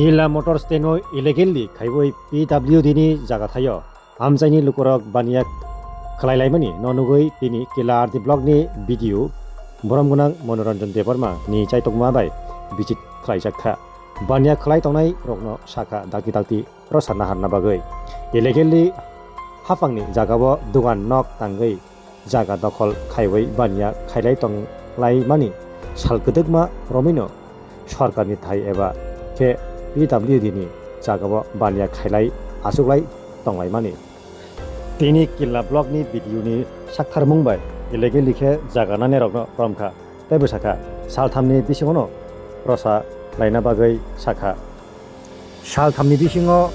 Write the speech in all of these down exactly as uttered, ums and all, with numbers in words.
Killa Motor Stand o illegally khaiwi P W D ni jaga thaio hamjaini lukurok baniya khlai laimani no nugwi tini Killa R D block ni B D O borom gwnang Manoranjan Debbarma ni chaitokma bai visit khlaijak kha. Baniya khlai tongnai rokno sakha dakti dakti rwsa naharna bagwi. Illegally haphangni jagao dogan nok tangwi jaga dokhol khaiwi baniya khailai tonglaimani sal kwdwkma romwino sorkarni thai eba khe P W D ni jagao baniya khailai achuklai tonglaimani. Tini Killa block ni B D O ni saktharmung bai illegally khe jaga nanirokno romkha tei bwsakha salthamni bisingono rwsa laina bagwi sakha. Salthamni bisingo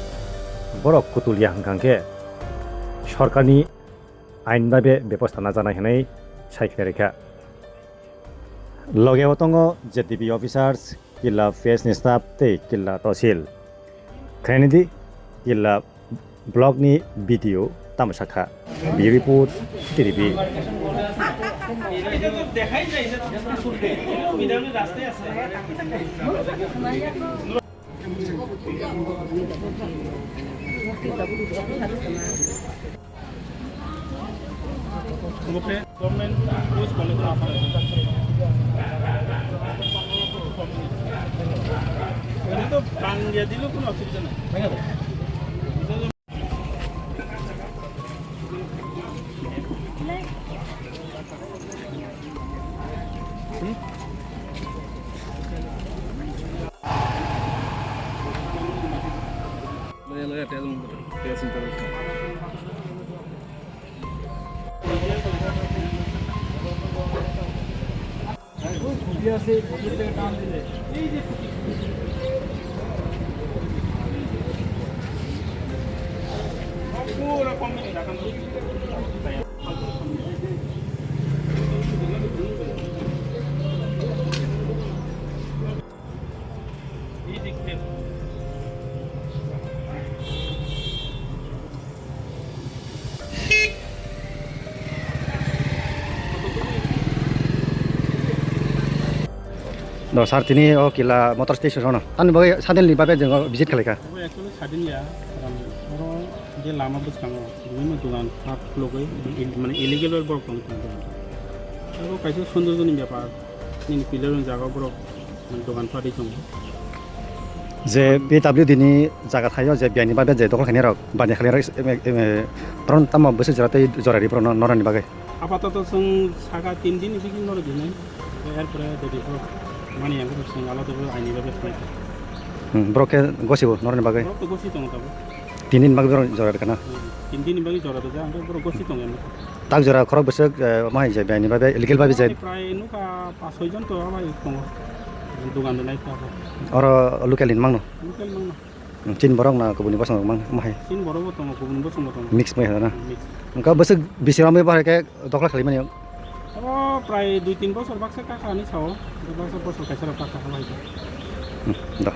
borok kutul ya hwnkha khe sorkarni ain bai be bebosta najaknai hwnwi sai khe rikha. Loge o tongo Z D B officers, Killa P S ni staff tei Killa Tosil. Khainidi Killa block ni B D O tamo sakha. Bureau report, T D B. Government post bole kono offer ase. Ene to bangiya dilo kono osubidha nai. No, sir, tini o Killa motor station rono. Ani bagwi suddenly babe jeng visit khlaika. Obo actually suddenly ya, karon oro je lama bwskango, bibhinno dogan phat khulugwi, il-, mane illegal bai borok tong tong dogan. Oro kaisa sonderjoni bepar, nini pillar ni jaga borok dogan phatwi tongo. Je P W D ni jaga thaio je biyani babe je dokol khainai rok, bani khainai rok, em, em, em, boron tamo bwswk jora tei jora ri borok no, norani bagwi? Apatoto chwng saka tin din ni bigin norok dinai. Erpore dodi borok mani yang chwng alada bo aini bagwi khlai. Hmm, borok khe gosibo norani bagwi? Borok to gosi tongo tabuk. Tin din bagwi borok jora rikha na? Hmm, tin din ni bagwi jora rijak, ang borok gosi tongo. Tak jora khorok bwswk, eh, omo hai je biyani babe, illegal babe je. Prai nukha pas soi jon to abai tongo. Dogan donai ta. Oro local ni mangno? Local mangno. Hmm, chini borok na kubuni bosong rok mang, omo hai? Chini borok bo tongo, kubuni bosong bo tongo. Mix bai hana? Mix. Wngkha bwswk bisi romwi bahai khe dokhla khlaimani? Oro prai dui tin bosor baksa kakha hinwi sao. Baksa bosor kaisa rok kakha hinwi. Hmm, do.